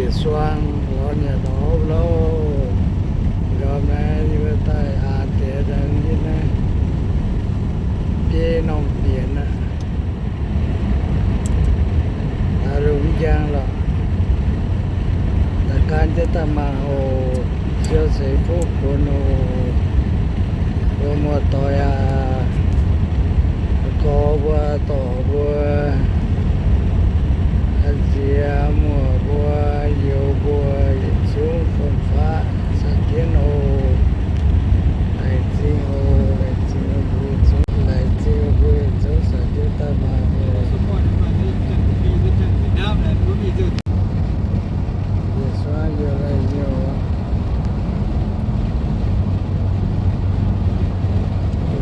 Suang lorz nyanc lorz hopv louh. Nqormh naaiv yie mbuo daaih aa deix daaih yie naaiv biei norm bienx aqv. Aa lungh njang lorqc. Daaih gan jienv daaih mangc oc. Ziouc ceix fuqv bun oc. Mbuo muoz-doic aac, gorx mbuo, dorc mbuo, aa nziex muoc mbuo, youz mbuo, yietc zungv fun-faqv caux jienv oc. Laengz zingh oc, laengz zingh mbuo yietc zungv, laengz zingh mbuo yietc zungv caux jienv daaih mangc oc. Yietc suav yie laih nyouh aqv.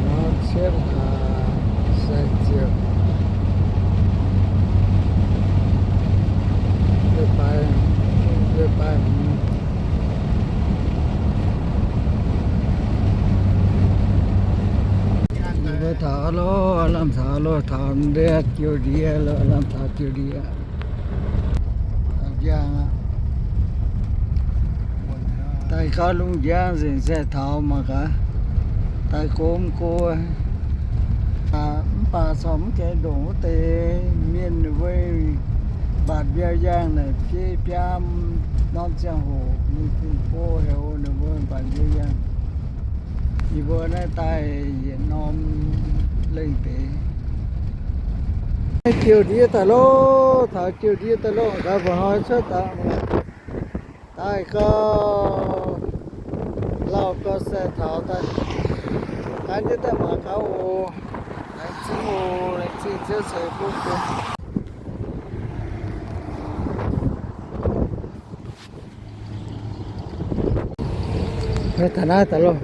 Norm cietv hlaax sai ziepc, leiz-baaix, leiz-baaix hmz. Mbuo taux loh, lamh taux loh, taux ndiev jiu ndiev loh, lamh taux jiu ndiev. Taux njang aqv. Daaih gauh lungh njang nzengc se taux mangc gaax. Daaih gomv go, mv baac corc mv gaengh ndongc wuov deix mienh ninh mbuo mbatc mbiauz yaangh naaic bieiv biaa norm ziangh hoc ninh fingx-bou heuc ninh mbuo mbatc mbiauz yaangh. Yie mbuo naaiv daaih yietc norm lengh deix. Jiu ndiev daaih loh, taux jiu ndiev daaih loh, gaax mba'hnoi cuotv daaih. Daaih gauh lauh gauh sai taux daaih. Gan jienv daaih mangc gaax oc. Laengz zingh oc, laengz zingh Ziouv ceix fuqv bun. Taux naaiv daaih loh.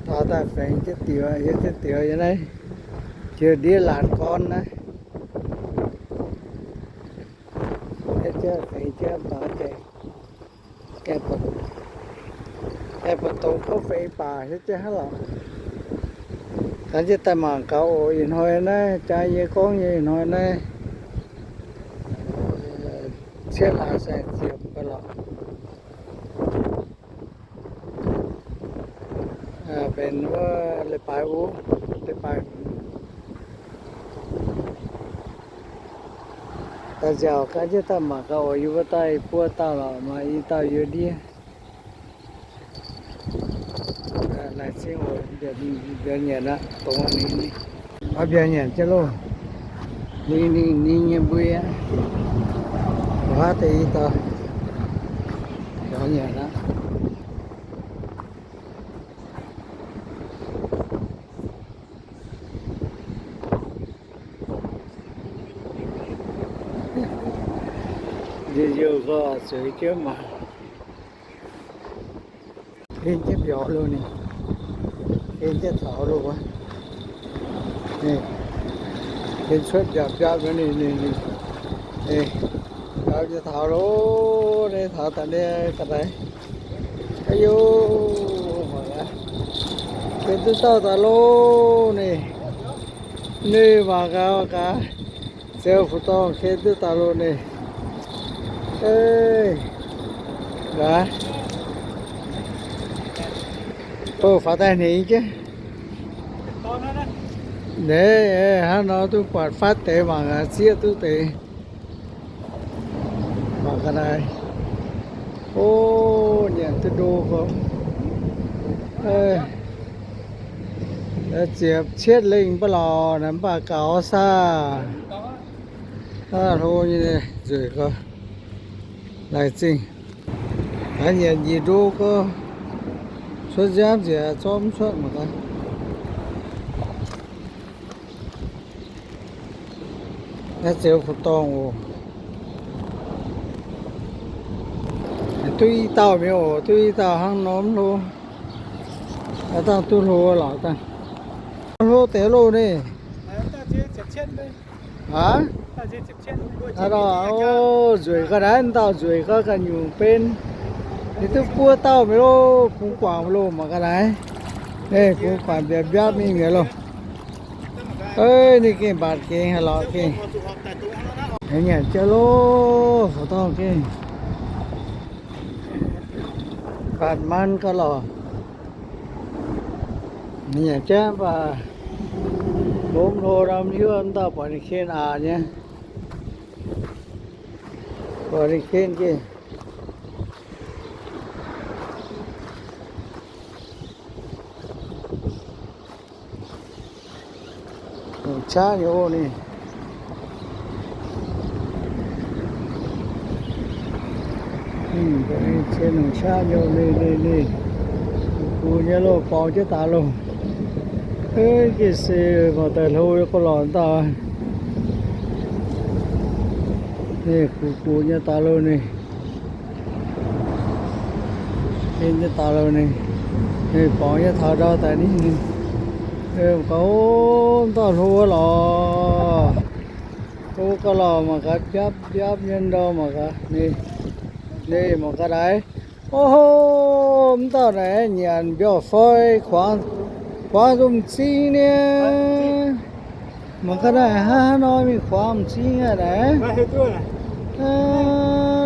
Taux daaih fengx jienv diuc, hietv jienv diuc yiem naaiv. Jiu ndiev laatc gorn naaiv. Hietv jienv fengx jienv baac gaengh, gaengh baac dongz kouv fengx baac hietv jienv hnangv lorqc. Gan jienv daaih mangc gaax oc. Ih hnoi naaiv jaa yie gorngv nyei ih hnoi naaiv, cietv hlaax saeng ziepc lorqc. Benx wuov leiz-baaix wuov, leiz-baaix daaih nziaauc gan jienv daaih mangc gaax oc. Yie mbuo daaih buo dauh lorqc, maaih i dauh yuoz ndiev. Laengz zingh oc, mbiauz nyanc aqv, dongh ninh, mbiauz nyanc jienv loh. Ninh, ninh, ninh nyei mbui aqv. Mbuo haav deix i dauh mbiauz nyanc aqv. Njiec youh gorx zueiz jienv maah. Hen jienv mbiauz loh ninh. Hen jienv taux loh wuov. Ninh hen cuotv mbiauz mbiauz ninh, ninh, ninh, ninh, mbiauz jienv taux loh, ninh taux daaih ninh ga'naaiv. Aa yoh, mangc gaax, ken duqv dauh daaih loh ninh. Ninh mangc gaax, mangc gaax, ziouc fu-dorngh ken duqv daaih loh ninh. Gaax, bouh faaux daaih hnengx jienv. Naaiv, hnangv nor duqv buatc fatv deix mangc gaax, zieqv duqv deix. Mangc ga'naaiv. O, nyanc duqv ndo gorx. Ziepc cietv lengh mv baac lorqc, mv baac gaux saah. Aa, hlo nyei nzueic gorx. Laengz zingh. Haiz nyanc njiec ndo gorx. Cuotv nziaamv nziec zorqv mv cuotv mangc gaax. Naaiv ziouc fu-dorngh oc. Duqv i dauh mi'aqv oc, duqv i dauh hnangv nor mv hlo. Aa, dangh duqv hlo lorqc dangh. Hlo deix loh ninh. Aa, nzueic ga'naaiv, dauh nzueic ga'naaiv ganh nyungc benx. Ninh duqv buo dauh mi'aqv loh, kungx guangc mi'aqv loh, mangc ga'naaiv. Kungx guangc mbiaamv mbiaamv mingh mi'aqv loh. Ninh gengh mbatc gengh haaix lorqc gengh. Nyanc jienv loh, fu-dorngh gengh. Fatv manv gauh lorqc. Nyanc jaav mv baac lomv hlo norm hiuv, mv dauh buatc ninh ken aqc nyei. Buatc ninh ken jienv. Longc qaqv nyei oc ninh. Hm, longc qaqv nyei oc ninh, ninh, ninh. Gux gux nyei loh, borngz jienv daaih loh. Ov, gengh se mangc daaih hlo nyei gauh lorqc dauh. Ninh gux gux nyei daaih loh ninh. Ninh nyei daaih loh ninh. Ninh borngz nyei taux ndau daaih ninh. Ov, mv dauh hlo lorqc. Hlo gauh lorqc mangc gaax, mbiapv mbiapv nyei ndau mangc gaax. Ninh, ninh mangc gaax naaic. Ov ho, mv dauh naaic nyanc mbiauz-foi kuangx, kuangx zuqc m'zing niaa. Mangc gaax naaic, hnangv haaix nor mingh kuangx m'zing aqv naaic.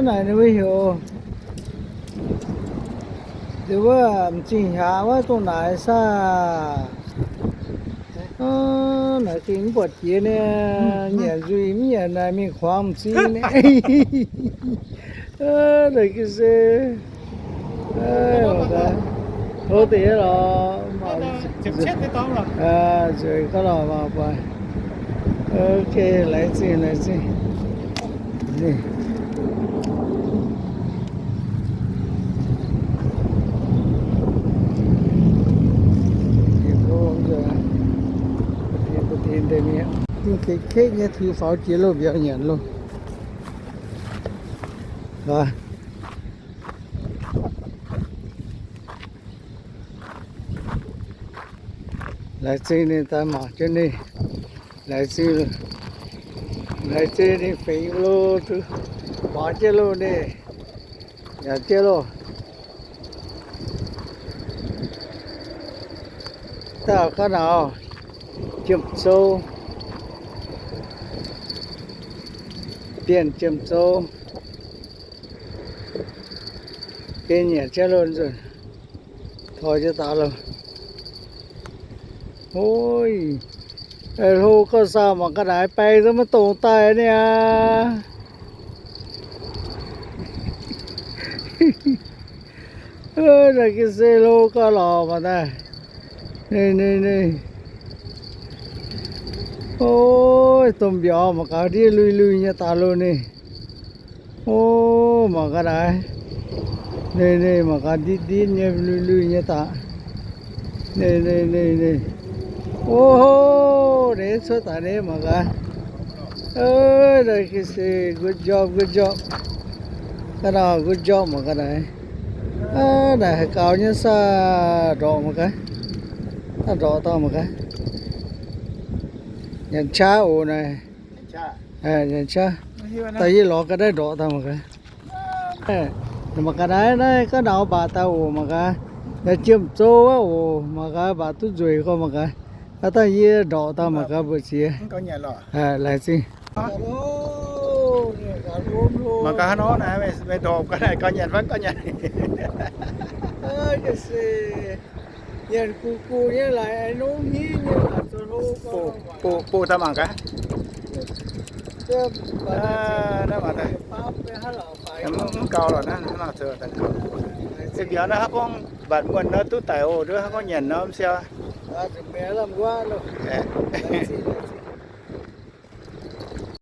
Naaic ninh mbuo heuc, ninh wuov m'zing hiaangx wuov dongh naaic saah. Naaic gengh mv buatc jiex niaa, nyanc nzuih mv nyanc naaic mingh kuangx m'zing niaa. Naaic gengh se hlo deix lorqc. Nzueic gauh lorqc mangc buatc. Ok, laengz zingh, laengz zingh. Dingh deix deix mienh, dingh deix kekv nyei tiux faaux jiex loh, mbiauz nyanc loh. Laengz zingh ninh daaih mangc jienv ninh. Laengz zingh, laengz zingh ninh fingx loh, mangc jienv loh ninh, yaac jienv loh. Daaih ga'nauz, jiem-zou, dienh jiem-zou, gengh nyanc jienv loh nzunc, toi jienv daaih loh. Ov, hlo gauh saah mangc ga'naaiv baeng zungv maiv dongz daaih niaa. Naaiv gengh se hlo gauh lorqc mangc daaih. Ninh, ninh, ninh. Ov, domh mbiauz mangc gaax ndiev lui-lui nyei daaih loh ninh. Ov, mangc ga'naaiv. Ninh, ninh, mangc gaax nditv-nditv nyei lui-lui nyei daaih. Ninh, ninh, ninh, ninh. Ov, ninh cuotv daaih ninh mangc gaax. Naaiv gengh se good job, good job. Ga'naaiv good job mangc ga'naaiv. Naaiv haih gaux nyei saah, ndorqc mangc gaax. Daaih ndorqc dauh mangc gaax. Nyanc qaqv oc naaic. Nyanc qaqv. Daaih yie lorz ga'naaiv ndorqc daaih mangc gaax. Mangc ga'naaiv naaiv ga'nauz mbatc daaih oc mangc gaax. Yaac jiem-zou wuov oc mangc gaax, mbatc duqv nzueic gorx mangc gaax. Daaih yie ndorqc daaih mangc gaax mbu'ziex. Laengz zingh. Mangc gaax hnangv nor naaiv meih ndorqc ga'naaiv gauh nyanc fai gauh nyanc. Nyanc gu'gu'nyei laaix nongv hingv nyei laaix zoux hlo gorx. Bov daaih mangc gaax. Naaiv mangc daaih. Mv gaux lorqc naaiv, mv gaux. Se mbiauz naaiv hnangv gorngv mbatc muonh nor duqv daic oc, nduov hnangv gorngv nyanc nor mv siou.